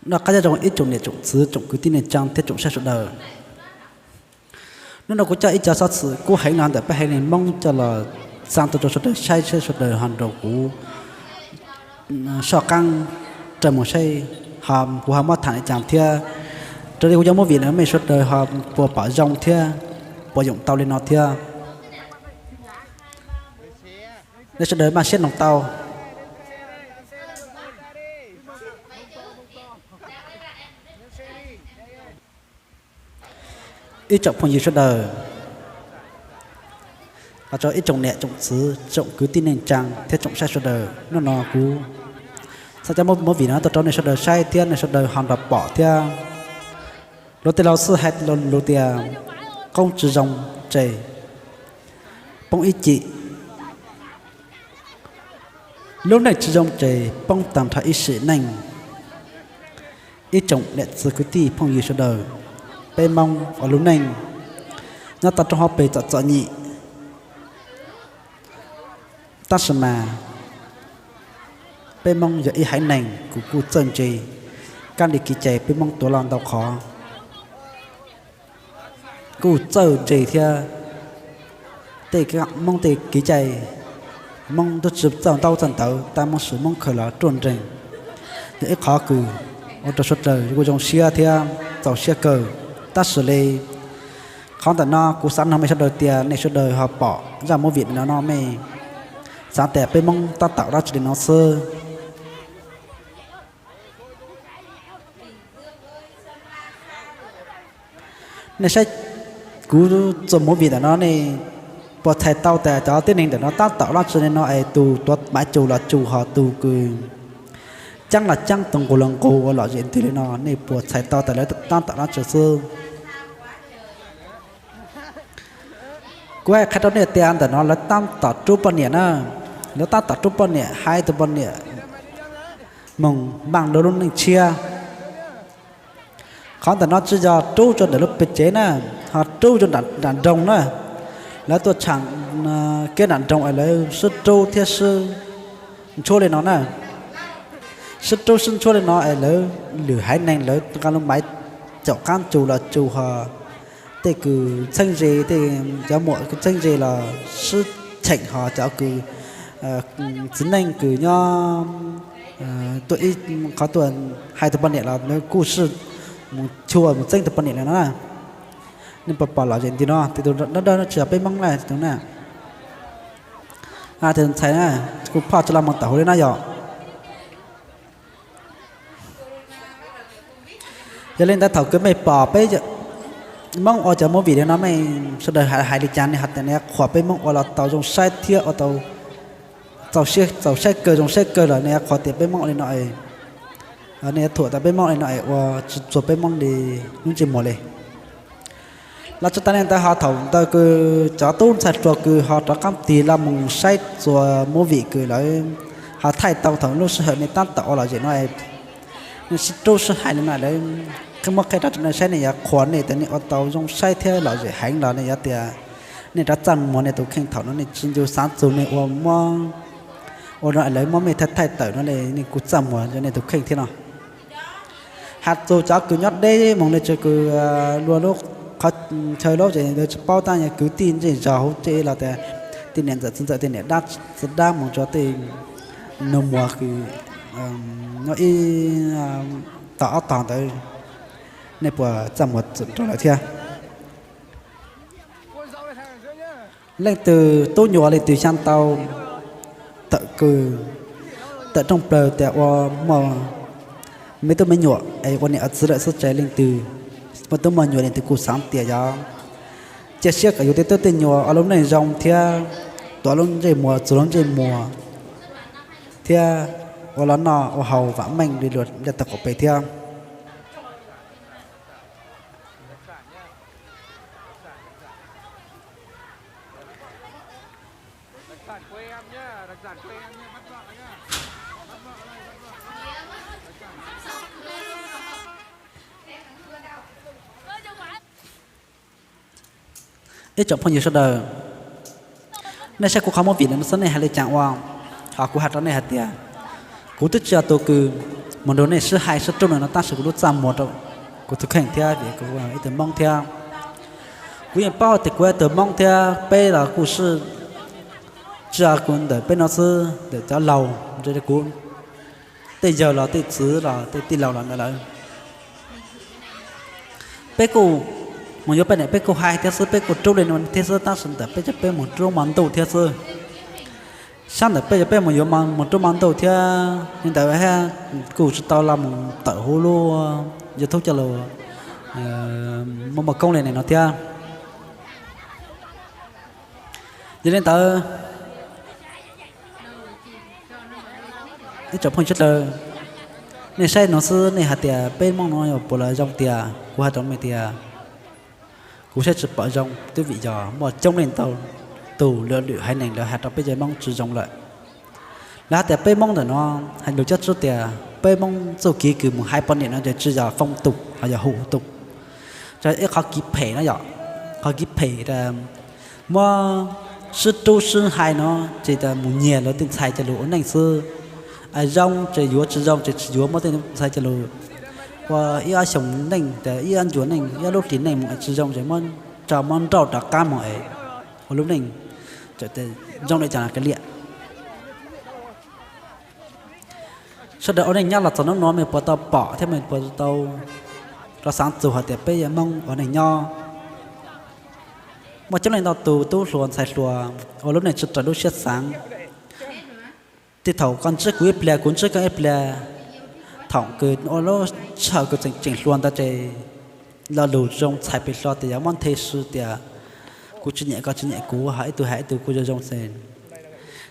Noj qab nyob zoo ib tsoom niam tsoom txiv, tsoom kwv tij neej tsaa thiab tsoom saib sawv daws. Hnub no kuv coj ib co xov xwm kub heev no ntawm peb haiv neeg Hmoob coj los xa tuaj rau sawv daws saib, saib sawv daws ho nrog kuv soj qaab raws mus saib, ho kuv ho muab tham li caas thiab. Raws li kuv cov movie no mej sawv daws ho puas pom zoo thiab puas yoom tau li no thiab. Nej sawv daws maj siab noog tau. Ib tsoom phooj ywg sawv daws, ib tsoom niam tsoom txiv, tsoom kwv tij neej tsaa thiab tsoom saib sawv daws, hnub no kuv xa cov movie no tuaj rau nej sawv daws saib thiab nej sawv daws ho nrog pom thiab. Luag tej laug xwb hais lus tias qoob tsi zoo tseg poob ib cim, lub neej tsi zoo tseg poob taag nrho ib sim neej. Ib tsoom niam txiv kwv tij phooj ywg sawv daws, peb Moob ua lub neej nyob tau rau hauv pes txom txom nyem, tab sis mas peb Moob yog ib haiv neeg kws kuj txawj ntse, kab li kev cai peb Moob tuav los ntau qhov kuj txawj ntse thiab. Tej Moob tej kev cai, Moob twb tsi txawj ntaub txawj ntawv tab Moob sim Moob khaws los ruaj nreeg, yog ib qhov kws ua rau sawv daws kuj zoo siab thiab txaus siab kawg. Tab sis li qhov ntawm no kuv xav noog mej sawv daws tias nej sawv daws ho pom zaj movie no no mej xav tias peb Moob tab tom dab tsi li no xwb. Nej saib kuv txuas movie ntawm no nej puas txhais tau tias cov tib neeg ntawm no tab tom dab tsi li no es tus tuav mav cus los cus ho tus kws caab los caab tus nqus los nqus ua lom zem ntwg li no nej puas txhais tau tias lawv tab tom dab tsi xwb. Kuv hais qhia rau nej tias ntawm no lawv tab tom rub poj niam na, lawv tab tom rub poj niam hais tus poj niam moog npaaj lub neej tshiab. Qhov ntawm no tsi yog rub rua ntawm lub peg tsev na, ho rub rua nram nroog na. Lawv tuaj tshaam kiab nram nroog es lawv sib rub thiab sib ntshuab li no na. Sib rub sib ntshuab li no es lawv lwm haiv neeg lawv nqa lub maiv caum qaab cus los cus ho tej kws txheeb ze, tej cov muam kws txheeb ze los sib cheem ho cov kws txiv neej kws nyob tuaj ib qhov tuaj hais tus poj niam los lawv kuj sib mus chua mus txeeb tus poj niam li no na. Nej puas pom lom zem ntwg no, tus dawb dawb no tsi yog peb Moob na tus na. Tus ntxhais na, kuv phoj tsi los moog tawm huv li na yog. Yog li ntawd thaum kws mej pom peb Moob ua cov movie li no mej sawv daws hais li cas nej ho tias nej qhuas peb Moob ua los tau zoo saib thiab ua tau txaus saib kawg zoo saib kawg los nej qhuas tias peb Moob li no, nej thuam tas peb Moob li no es ua tsi txuag peb Moob li lub ntsej muag li. Los tsi tas li ntawd ho thaum ntawd kws cov tub ntxhais hluas kws ho rov qaab tig los mus saib txuas movie kws lawv ho thaij tau thaum lub sij hawm nej tab tom ua lom zem no, nej sib rub sib hais li no lawv qhib muab qhib rov rau nej saib nej yuav qhuas nej tias nej ua tau zoo saib thiab lom zem heev los nej yuav tias nej rov txaj muag nej tus kheej thaum no nej tsi ncu xaav txug nej ua muab ua no lawv muab mej thaij thaij tawm no li nej kuj txaj muag rua nej tus kheej thiab no. Has txug cov kws nyob deb moog le tsi kws luag lub qhov chaw lub ces lawv tsi paub tab yog kwv tij ntsej zog hauv tsev los tias tej niam ntxawm txiv ntxawm tej niam dab txiv dab moog rua tej nus muag kws nyob ib tog ob tog ntawd, nej puas txaj muag txug rau lawv thiab? Leej twg tub nyuas leej twg xyaa tau tawm kws tawm rooj plawg tias ua muaj me tub me nyuam es ua niam ua txiv lawm xwb ces leej twg muaj tub muaj nyuam leej twg kuj xaav tias yuav cia siab kom yug tej tub tej nyuas ua lub neej zoo thiab tuav lub ntsej muag txug lub ntsej muag thiab ua los noj ua haus vaam meej li luag nyob tau qaum peg thiab. Ib tsoom phooj ywg sawv daws, nej saib kuv qhov movie no xwb nej hais li cas ua? Ho kuv has rau nej hais tias kuv twb tsi yog tus kws mus nrog nej sib hais sib rub no, tab sis kuv lub txaj muag rau kuv tus kheej thiab vim kuv ib tug Hmoob thiab. Kuv yeej paub tias kuv ib tug Hmoob thiab peb los kuj sib tsa kuv ntawm peb no xwb, ntawm cov laus, kuv tej yawg los tej txiv los tej tij laug los ntawd lawm. Peb kuj mus yuav poj niam peb kuj hais thiab xwb, peb kuj rub li no thiab xwb, tab sis ntawm peb cov peb mus rub hmo ntuj thiab xwb. Sab ntawm peb cov peb mus yuav mus rub hmo ntuj thiab li ntawd, kuj tsis tau los mus tawm huv lub YouTube coj los muaj muaj koob li no thiab. Yog li ntawd, ib tsoom phooj ywg sawv daws, nej saib no xwb nej hais tias peb Hmoob no puas los zoo tiag? Kuv hais rau nej tias kuv saib tsis pom zoo, twb vim yog muaj coob leej ntau tus lwm lwm haiv neeg lawv hais rau peb cov Hmoob tsis zoo lawm. Lawv hais tias peb Hmoob ntawm no, hais lus cab tsub tias peb Hmoob txuj kev kws mus hais poj niam no ces tsis yog foo tus, ho yog hu tus. Ib qhov kev phem no yom, qhov kev phem muab sib rub sib hais no ces mus nyiag lawv tej ntxhais coj lug ua neej xwb. Zoo ces yuav, tsis zoo ces tsis yuav, muab tej ntxhais coj lug ua ib ob xyoos neej, ib ob ncuas neej, ib lub hlis neej mus es tsis zoo ces muab tso muab nrauj rov qab mus es ua lub neej zoo li cas kav liam. Sawv daws ua neej nyob los txog hnub no mej puas tau pom thiab mej puas tau rov xaav txug hais tias peb Hmoob ua neej nyob, muaj coob leej ntau tus tub hluas ntxhais hluas ua lub neej tsis raws lub siab xaav. Tej thaum koj ntsib kuv ib pliag, kuv ntsib koj ib pliag, thaum kws ua lub sij hawm kws tseem tseem hluas ntawd ces lo lus zoo txhais pes hlo tias yuav muab nthe si tias kuv tsis nyiam koj tsis nyiam kuv, ho ib tug hais ib tug kuj zoo zoo xwb,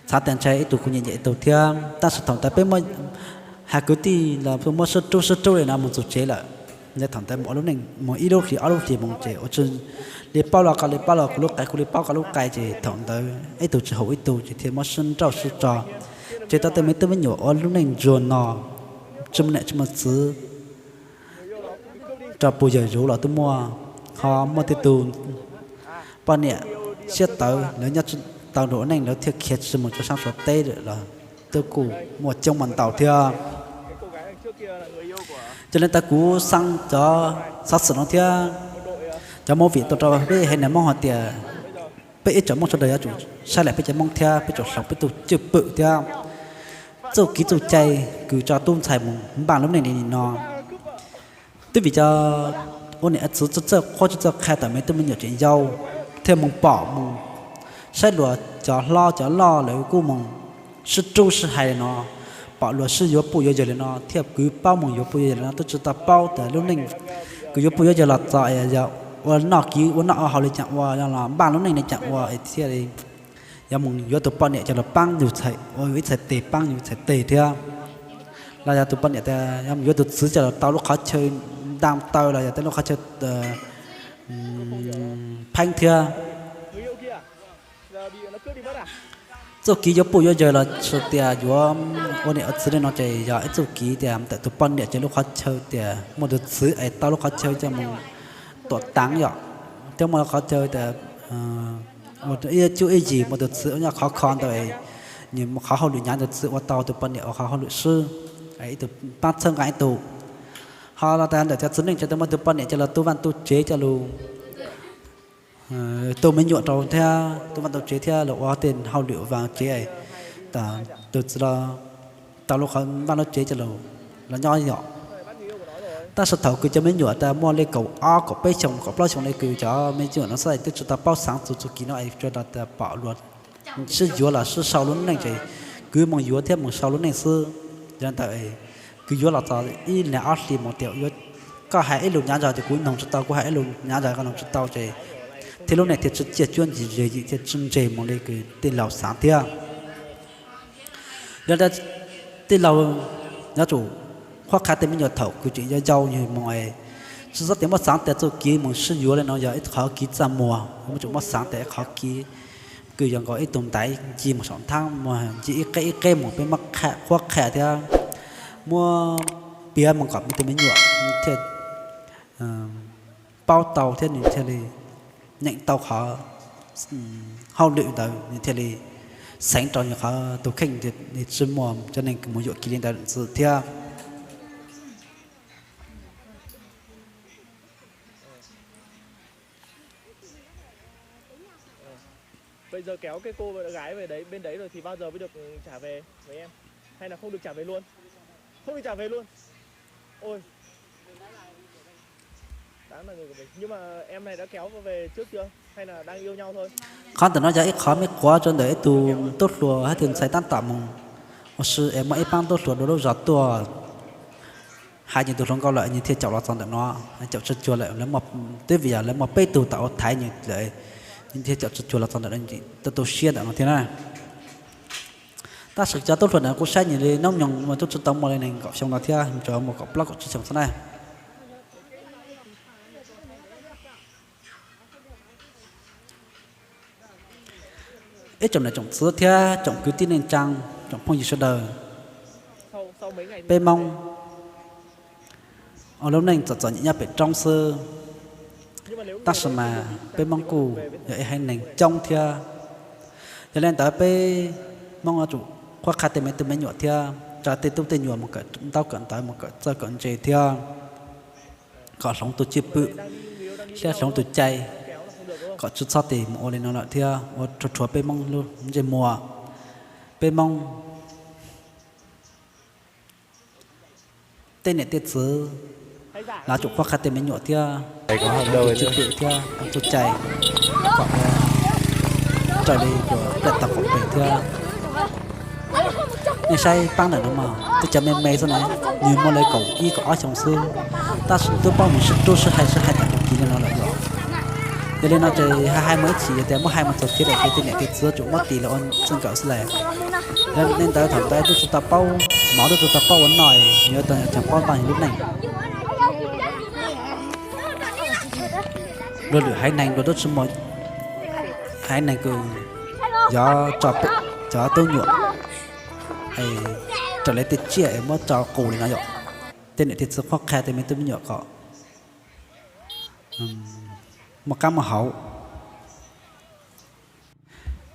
xav tias ntshai ib tug kuj nyiam nyiam ib tug thiab. Tab sis thaum ntawd peb muab hais kwv tij los muab sib rub sib rub li no mus txug tsev lawm. Yog thaum ntawd mus ua lub neej mus ib lub hlis ob lub hlis mus ces ua tsis li paub los koj li paub los kuv lub qai, kuv li paub koj lub qai ces thaum ntawd ib tug tsis haum ib tug ces thiaj muab sib nrauj sib tso. Ces tau tej me tub me nyuam ua lub neej ntsuag no tsis muaj niam tsis muaj txiv, rau puj yawg zuv los twb muaj, ho muaj tej tug poj niam siab tawv lawv nyob tsis tau nrug ua neej lawv thiaj khiav tsis mus rau saab Suav teb lawm los twb kuj muaj coob mas ntau thiab. Ces li ntawd kuv xaa cov xov xwm no thiab cov movie tuaj rau peb haiv neeg Hmoob hais tias peb ib tsoom Hmoob sawv daws yuav tsum saib lawm peb cov Hmoob thiab peb tsum hloov peb tug cwj pwm thiab txuj kev txuj cai kws tso tub ntxhais mus npaaj lub neej li no. Twb vim cov ua niam txiv txawj qhuab tsis txawj qha tawm me tub me nyuam tseem yau thiaj mus pom mus saib luag cov hlob cov loj lawv kuj mus sib rub sib hais li no, pom luag sib yuav puj yuav yawg li no thiaj kwv paub mus yuav puj yuav yawg li no, twb tsis tau paub tias lub neej kws yuav puj yuav yawg los txog yog ua noj kev ua noj ua haus li caag ua, yog los npaaj lub neej li caag ua thiaj li yuav mus yuav tus poj niam coj los paab yug ua ib txhais teg, paab yug ib txhais teg thiab. Los yog tus poj niam yuav mus yuav tus txiv coj los tau lub qhov chaw ntaag taw los yog tej lub qhov chaw pheeb thiab. Txuj kev yuav puj yuav yawg los sis tias yuav ua niam ua txiv li no ces yog ib txuj kev tias ntawm tus poj niam ces lub qhov chaw tias muaj tus txiv es tau lub qhov chaw coj mus tuam taav yom, thiab muaj lub qhov chaw tias ib cuab ib yig muaj tus txiv ua nyob khov kho ntawd, nws qhov hauj lwm hnyav tus txiv ua tau tus poj niam ua qhov hauj lwm swb, ib tug paab txhawb nqaa ib tug. Ho los tas ntawm cov txiv neej ces muaj tus poj niam coj los tu vaaj tu tsev coj lug tu me nyuam rau thiab tu vaaj tu tsev thiab los ua tej hauj lwm vaaj tsev, tus txiv los tau lub qhov vaaj lub tsev coj los nyob yom. Tab sis thaum kws cov me nyuam tas muaj li kaum ob kaum peb xyoo kaum plaub xyoo li kws cov me nyuam no xwb twb tsis tau paub xaav txug txuj kev no es tsuas tas pom luag sib yuav los sib sau lub neej ces kwv mus yuav thiab mus sau lub neej xwb. Yog li ntawd kwv yuav los txog ib nag ob hlis mus tias koj hais ib lus nyav zog ces kuv noog tsis tau, kuv hais ib lus nyav zog koj noog tsis tau ces thiab lub neej thiaj tsis ciaj cuab ntsis ze yim thiaj tsis ntseg mus li kws tej laus xaav thiab. Yog li ntawd tej laus yuav tsum qhuab qha tej me nyuam thaum kws tseem yau yau mus es tsis txhob tias muab xaav tias txuj kev mus sib yuav li no yog ib qhov kev txaj muag, yuav tsum muab xaav tias ib qhov kev kws yog nkaus ib tug ntaiv nce mus saum nthab, mus nce ib qeb ib qeb mus, peb muab qhuab qha thiab muab piav mus kom me tus me nyuam thiaj paub tau thiab nws thiaj li nyeem tau qhov hauj lwm ntawd, nws thiaj li xeev rau nws qhov tus kheej, nws tsis muaj cov neeg kws mus yuam kev li ntawd ntxiv thiab. Bây giờ kéo cái cô gái về đấy, bên đấy rồi thì bao giờ mới được trả về với em? Hay là không được trả về luôn? Không được trả về luôn. Ôi. Đáng là người của mình. Nhưng mà em này đã kéo về trước chưa? Hay là đang yêu nhau thôi? Qhov ntawm no yog ib qhov me quav rau ntawm ib tug tub hluas hab tug ntxhais tab tom mus ua si es muaj ib pab tub hluas dua lub zos tuaj hais nws tus hluas nkauj lawm, nws thiaj caum los txog ntawm no, caum tsuj cuag lawm, twb vim yog lawv muaj peb tug tom ua thaiv nws lawm, nws thiaj caum tsuj cuag los txog ntawm no, tu tu siab ntawm no thiab na. Tab sis cov tub hluas ntawd kuv saib nws li noob nyoog mas twb tsis tau muaj li nees nkaum xyoo no thiab, tsuas muaj kaum plaub kaum tsib xyoo xwb na. Ib tsoom niam tsoom txiv thiab tsoom kwv tij neej tsaa, tsoom phooj ywg sawv daws, peb Moob ua lub neej txom txom nyem nyob pem roob xwb, tab sis mas peb Moob kuj yog ib haiv neeg coob thiab. Yog li ntawd peb Moob yuav tsum qhuab qhia tej me tub me nyuam thiab tsa tej tub tej nyuam mus kawm ntaub kawm ntawv, mus kawm txawj kawm ntse thiab kom hloov tus cwj pwm thiab hloov tus cai, kom tsis txhob tes mus ua li no lawm thiab ua rhuav rhuav peb Moob lub ntsej muag. Peb Moob tej niam tej txiv los tsum qhuab qhia tej me nyuam thiab hloov tus cwj pwm thiab hloov tus cai kom raws li luag pliaj tau qhuav pem thiab. Nej saib paab ntawm no mas tej cov me me xwb na, nws muaj li kaum ib kaum ob xyoo xwb, tab sis twb paub mus sib rub sib hais sib hais tau tus kis li no lawm yom. Yog li no ces hais hais mus ib chim tias muab hais mus txog kiag daim tias tej niam tej txiv yuav tsum muab tis los ua txij nkawm xwb las. Yog li ntawd thaum ntawd twb tsis tau paub mov, twb tsis tau paub ua noj, yuav tau tseem paub ntau yus lub neej. Luag lwm haiv neeg luag twb tsis muaj haiv neeg kws yuav tso cov tub nyuam raws li tej tsiaj es muab tso qus li no yom. Tej niam tej txiv qhuab qhia tej me tub me nyuam kom muaj qaab muaj hauv.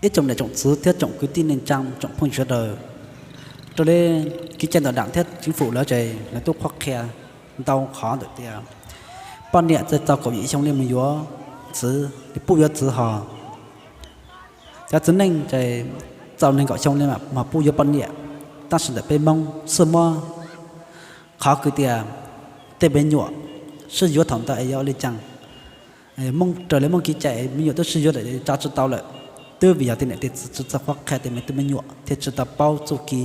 Ib tsoom niam tsoom txiv thiab tsoom kwv tij neej tsaa, tsoom phooj ywg sawv daws, raws li kev cai ntawm daam thiab chính phủ lawv ces lawv twb qhuab qhia ntau qhov ntawm tias poj niam txawm txaus kaum yim xyoo li mus yuav txiv, li pub yuav txiv hos. Cov txiv neej ces txaus nees nkaum xyoo li mas pub yuav poj niam, tab sis ntawm peb Moob xwb muab qhov kws tias tej me nyuam sib yuav thaum ntawd es yog ua li cas. Raws li Moob kev cai me nyuam twb sib yuav lawm, tso tsis tau lawm, twb vim yog tej niam tej txiv tsis txawj qhuab qhia tej me tub me nyuam thiaj tsis tau paub txuj kev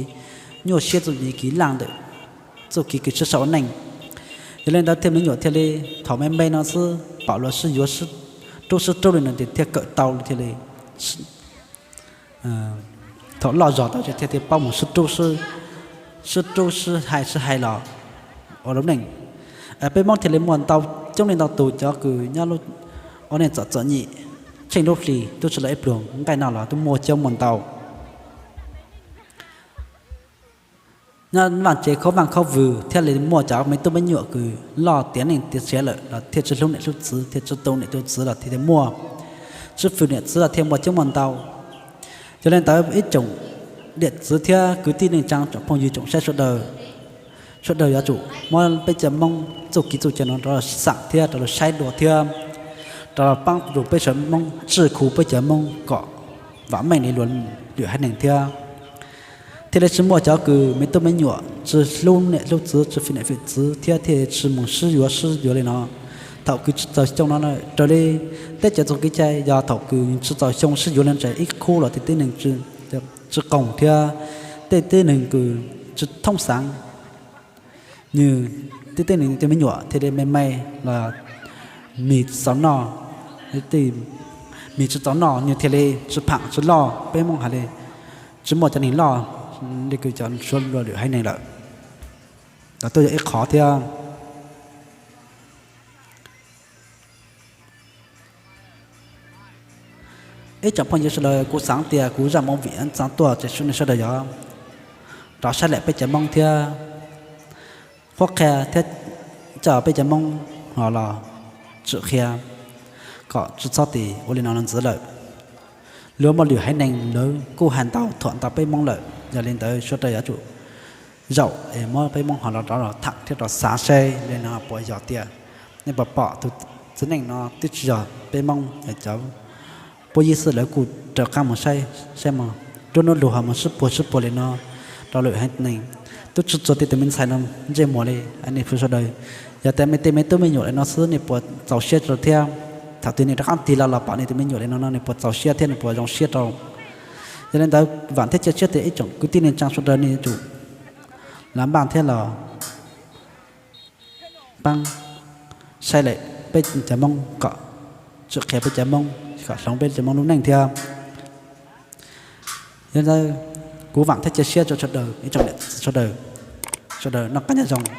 nyuaj siab, txuj kev laaj ntawm txuj kev kws sib sau ua neej. Yog li ntawd thiaj me nyuam thiaj li thaum me me no xwb pom luag sib yuav rub sib rub li no ces thiaj kawm tau thiaj li thaum loj zog tau ces thiaj paub mus sib rub, sib rub sib hais sib hais los ua lub neej. Peb Moob thiaj li muaj ntau, coob li ntau tus cov kws nyob ua neej txom txom nyem, tsheej lub hli twb tsis los ib pluag nqaij noj los twb muaj coob muaj ntau. Nyob vaj tsev khaub vaj khaub vwg thiaj li muaj cov me tub me nyuam kws loj tiav neej tiav txiv lawm los thiaj tsis hlub niam hlub txiv, thiaj tsis tu niam tu txiv los thiaj muaj, tsis fwm niam txiv los thiaj muaj coob muaj ntau. Yog li ntawd ib tsoom niam txiv thiab kwv tij neej tsaa, tsoom phooj ywg tsoom saib sawv daws, sawv daws yuav tsum muab peb cov Moob txuj kev txuj cai no rov xaam thiab rov los saib dua thiab rov los paab rua peb sawv Moob, tswj khu peb cov Moob kom vam meej li luag lwm haiv neeg thiab. Thiaj li tsis muaj cov kws me tub me nyuam tsis hlub niam hlub txiv, tsis fwm niam fwm txiv thiab thiaj tsis mus sib yuav sib yuav li no. Thaum kws tsis txaus xyoo no, raws li teb chaws txuj kev cai yog thaum kws tsis txaus xyoo sib yuav li no ces ib khub los tej tib neeg tsis qoom thiab tej tib neeg kws tsis thoob xaav, nws tej tib neeg tej me nyuam thiaj li me me los mis tsis txaus noj, mis tsis txaus noj nws thiaj li tsis phaam tsis loj. Peb Moob hais li tsis muaj cov neeg loj li kws cov suav luag lwm haiv neeg lawm. Los twb yog ib qhov thiab. Ib tsoom phooj ywg sawv daws, kuv xaav tias kuv zaj movie no txav tuaj ces sawv daws yog rov saib lawm peb cov Moob thiab qhuab qhia thiab coj peb cov Moob ho los tswm qhia kom tsis txhob tes ua li no los ntxiv lawm. Luag muaj lwm haiv neeg lawv kuj hais ntau thuam ntau peb Moob lawm, yog li ntawd sawv daws yuav tsum zaum es muab peb Moob ho los rov los tham thiab rov xav seb li no puas yog tias nej puas pom tus txiv neej no twb tsis yog peb Moob, yog cov puab yij xwb lawv kuj raws qab mus saib saib mog. Nruab hnub lug ho mus sib puag sib puag li no rau lwm haiv neeg, twb tsi txuas tes tus me ntxhais no ntsej muag li. Nim phooj ywg sawv daws, yog tias mej tej me tub me nyuam li no xwb nej puas txaus siab rau thiab? Thaum twg nej rov qab tig los los pom nej tus me nyuam li no no nej puas txaus siab thiab nej puas zoo siab rau? Yog li ntawd vam thiab cia siab tias ib tsoom kwv tij neej tsaa sawv daws nej yuav tsum los npaj thiab los paab saib lawm peb cov Moob kom tsim qhia peb cov Moob kom hloov peb cov Moob lub neej thiab. Yog li ntawd kuv vam thiab cia siab rau sawv daws ib tsoom niam txiv sawv daws, sawv daws noj qab nyob zoo.